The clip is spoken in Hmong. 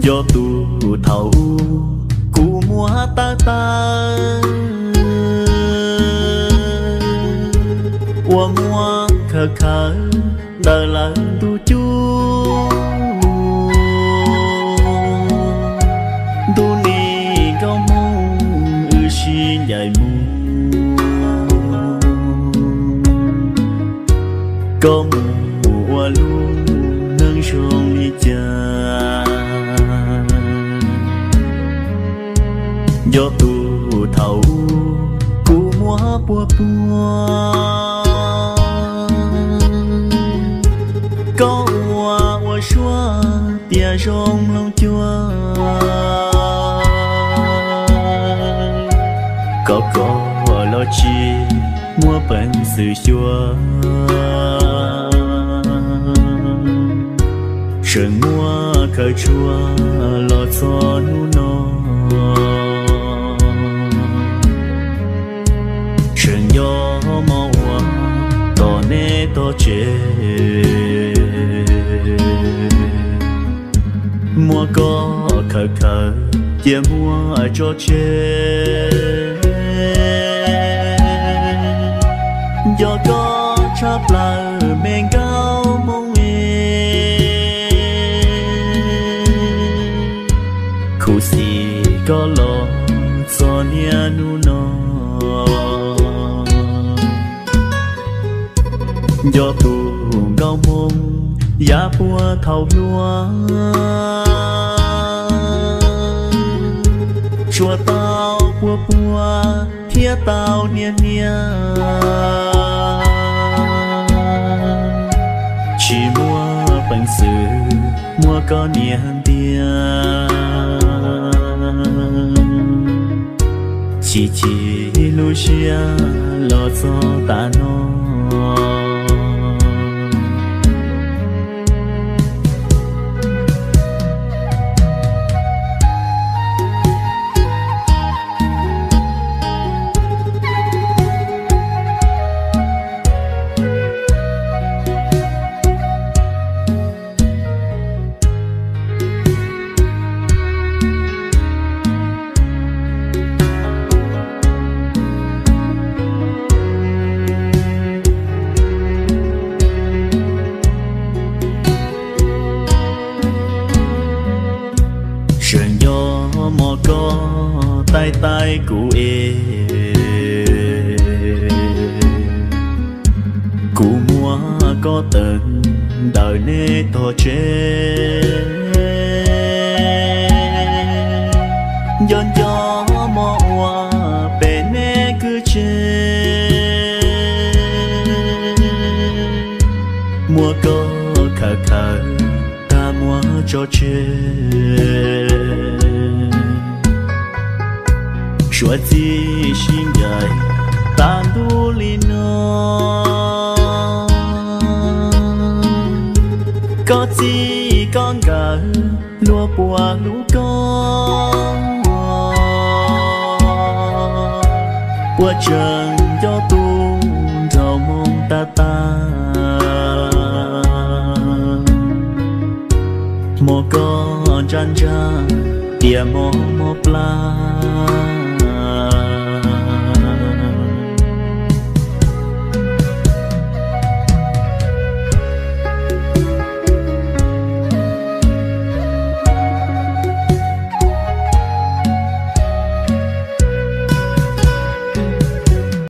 Nco tus thaum ub kuv muab tawb tawb, ua muab khaws khaws ntawm lawv ntuj cub. Ntuj nim nkauj Hmoob wb sib ncaim mus, koj mus ua lub neej zoo li cas? Nco tus thaum ub kuv muab puag puag, koj ua ua suab tias zoo mloog cuag, koj koj los tsis muaj peev xwm xyuas, tseem muab khaws tshuaj los txog hnub no. Tseem nco hmo uas tom neb tog tsev, muab koj khaws khaws cia muab tso tseg. Nco koj tshaj plaws me nkauj Hmoob es, khuv xim koj los txog niaj hnub no. Nco tus nkauj Hmoob yav puag thaum hluas, tsuas tau puag puag thiab tau hnia hnia, tsis muaj peev xwm muab koj nias ntiag. Chim chim lub siab los txog tas no. Tseem nco hmo koj taij taij kuv es, kuv muab koj teev ntawm neb tog tsev. Nco nco hmo uas pem neb kwv tsev, muab koj khaws khaws tag muab tso tseg. Suav txij sib ncaim tas ntuj li no, koj txij koj nkawm luag puas hlub koj, puas tseem nco tus nraug Hmoob tag tag. Hmo koj ntsaj ntsaj tias mob mob plab,